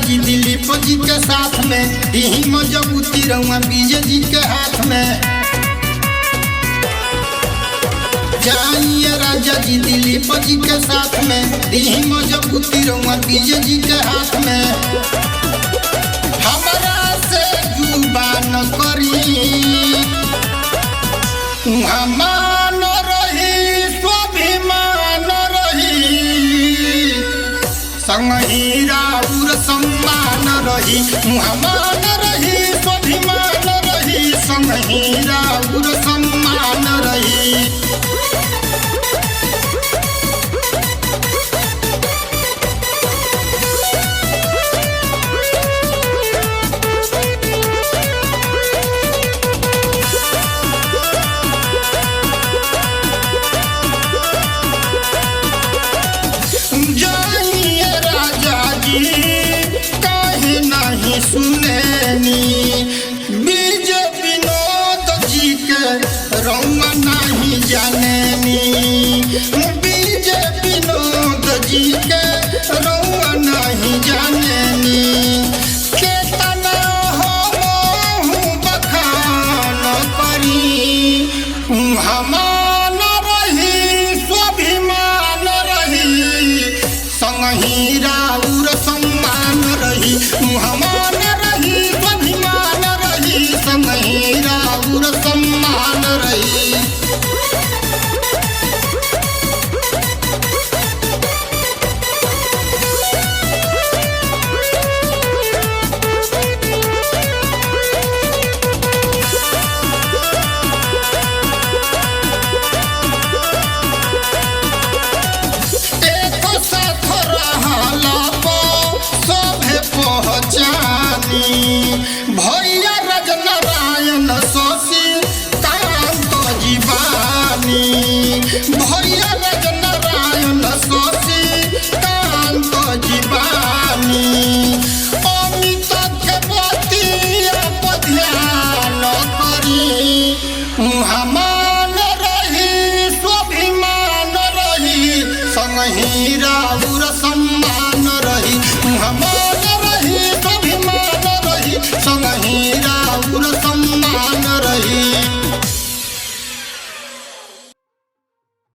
जी दिलीप जी के साथ में, दीही मजबूती रउआ विजय जी के हाथ में। जाइए राजा जी दिलीप जी के साथ में, दीही मजबूती रउआ विजय जी के हाथ में। हमरा से जुबान करी मान रही, स्वाभिमान रही, संगही राउर सम्मान रही। मान रही, स्वाभिमान रही, संगही राउर सम्मान रही। जाइए राजा जी काहे नहीं सुनेनी, बीजे विनोद जी के रउआ नहीं जानेनी।